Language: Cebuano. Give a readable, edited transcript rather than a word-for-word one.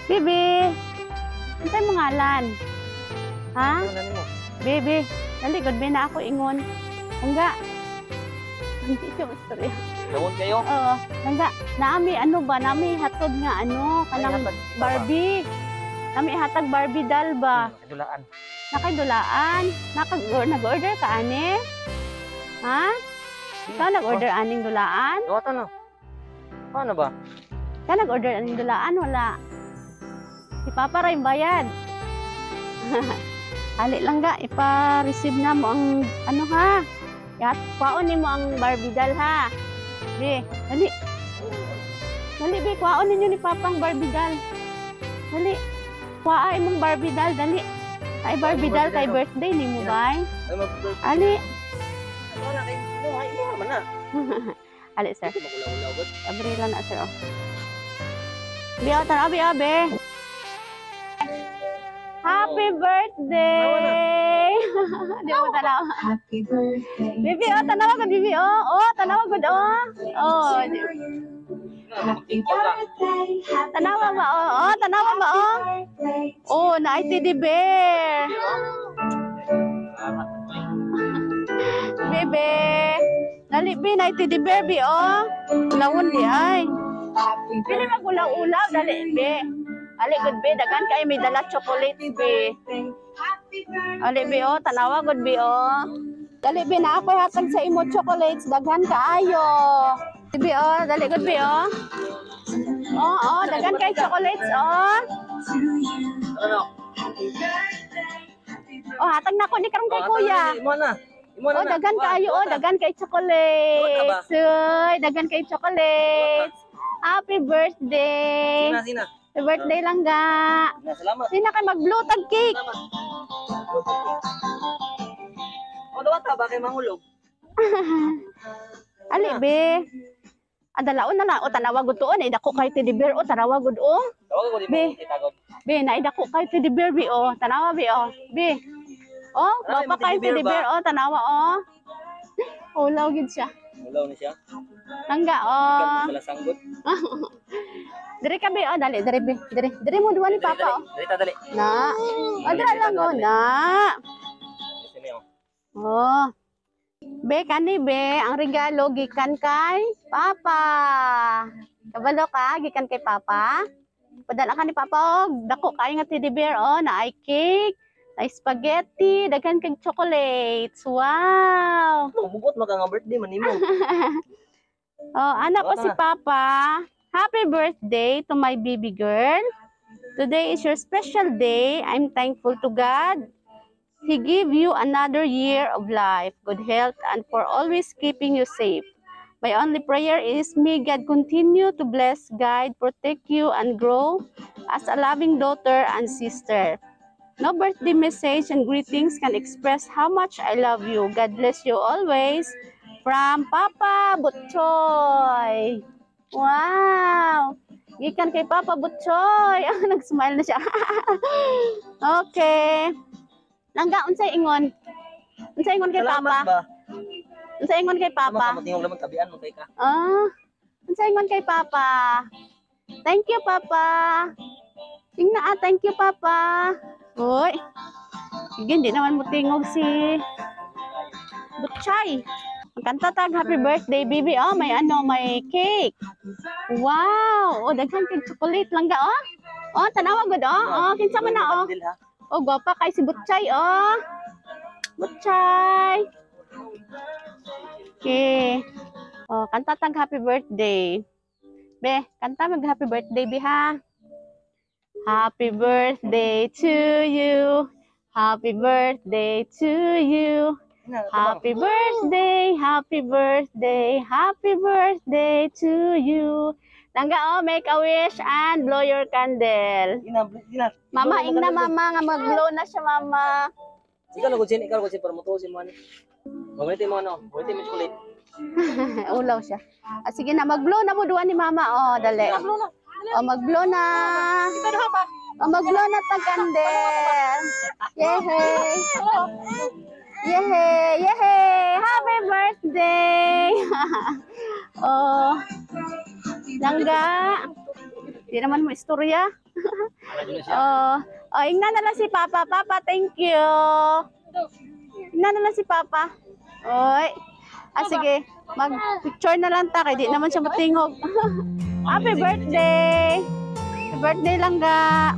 Bibi! Unsay mo ngalan? Ha? Ano na nimo? Bibi, dali gud be na ako ingon. Langga. Hindi siya istorya. Gawon kayo. Oo, langga. Naami ano ba? Naami hatod nga ano, kanang Ay, hatag, di ba? Barbie. Nami hatag Barbie doll ba? Dulaan. Nakay dulaan. Nag-order ka ani? Ha? Ikaw nag-order aning dulaan? Duwata na. Paano ba? Ikaw nag-order aning dulaan? Wala. Si Papa ra yung bayad. Ali lang ga, ipa-receive na mo ang ano ha. Yat, kwaon nimo ang Barbie doll ha. Bi, dali. Dali bi, kwaon ninyo ni Papa ang Barbie doll. Dali. Kwaa imong Barbie doll, dali. Ay, Barbie doll kay birthday nimo bay. Ay, mag-birthday. Ali. Wala kay mo, ay mo man na. Ali, sir. Dito magulaw-ulaw gud. Abri lang na, sir, oh. Bi, oh, tara, abi, abi. Happy birthday! Di mo tanaw. Happy birthday Bibi, oh, tanawa gud, bibi, oh. Oh, tanawa gud, oh. Oh, to you. Happy birthday, happy Tanawa ba, oh, oh, tanawa ba, oh. birthday. Oh, na teddy bear. Bebe. Dali, bi, na teddy bear, bi, oh. Ulawon di ay. Happy Pili magulaw-ulaw, dali, bi. Ali, gud, bi, daghan kay may dala chocolates, bi. birthday, happy birthday. Ali, bi, oh, tanawa gud, bi, oh. Dali, bi, na ako hatag sa imo chocolates, daghan kaayo. Bi, oh, dali gud, bi, oh. Oh, daghan kay chocolates, oh. To you. Ano? Happy birthday, happy birthday. Oh, hatag na ko ni karon kay kuya. Imo na. Imo na. Oh, daghan kaayo, oh, daghan kay chocolates. Uy, daghan kay chocolates. Happy birthday. Sina, sina. Happy birthday lang ga. Sina, salamat. Sina kay mag-blow tag cake. Salamat. Oh, dawata ba kay mahulog? Ali, be. Adalaon na lang. O, tanawa gud tuon. Ay, dako kay teddy bear. O, tanawa gud, o. Tawag ko di mo Be. itagod. Be, naidako kay teddy bear, be, o. Tanawa, be, o. Be. Oh, Ay, gwapa kay teddy bear teddy bear, ba? o. Tanawa, o. Ulaw gid siya. Ulaw ni siya. Langga, o. Ikan mo sanggot. Diri ka, be, o. Dali, diri, be. Diri. Diri mo, duwa ni Papa, o. Dali, ta, dali. Na. O, dira lang, o. Na. Sini oh. Oh. Be, kani be, ang regalo gikan kay Papa. Kabalo ka, gikan kay Papa. Padala ka ni Papa og dako kay nga teddy bear oh, na ay cake, na spaghetti, daghan kag chocolates. Wow. Mugot maka nga birthday man nimo. Oh, anak ko si Papa. Happy birthday to my baby girl. Today is your special day. I'm thankful to God. He give you another year of life, good health, and for always keeping you safe. My only prayer is may God continue to bless, guide, protect you, and grow as a loving daughter and sister. No birthday message and greetings can express how much I love you. God bless you always. From Papa Butchoy. Wow! Gikan kay Papa Butchoy. Ah, nag-smile na siya. Okay. Langga, unsay ingon? Unsay ingon kay Salamat Papa? ba? Unsay ingon kay Papa. Papa? Tingog lamang tabian mo kay ka. Ah, unsay ingon kay Papa? Thank you, Papa. Ingna ah, thank you, Papa. Uy. Sige, hindi naman mo tingog si Butchay. Magkanta tag happy birthday, baby. Oh, may ano, may cake. Wow! Oh, daghan kag chocolate lang ga, oh. Oh, tanawa gud, oh. Oh, kinsa man na, oh. Kandil, ha? Oh, gwapa kay si Butchay, oh. Butchay. Okay. Oh, kanta tag happy birthday. Be, kanta mag happy birthday, be ha. Happy birthday to you. Happy birthday to you. Happy birthday, happy birthday, happy birthday to you. Langga, oh, make a wish and blow your candle. Ina, ina. Mama, ingna mama nga mag-blow na siya, mama. Ikaw na gud ikaw gud para motuo si mo ani. Magunit mo ano, magunit mo chocolate. Ulaw siya. Ah, sige na, mag-blow na mo duwa ni mama. Oh, dali. Oh, mag-blow na. Oh, mag-blow na tag candle. Yehey. Yehey, yehey. Happy birthday. Oh. Langga. Di naman mo istorya. Ana jud na siya. Oh, oh, ingna na lang si Papa. Papa, thank you. Ingna na lang si Papa. Oy. Ah, sige. Mag-picture na lang ta kay di naman siya matingog. Happy birthday. Happy birthday lang ga.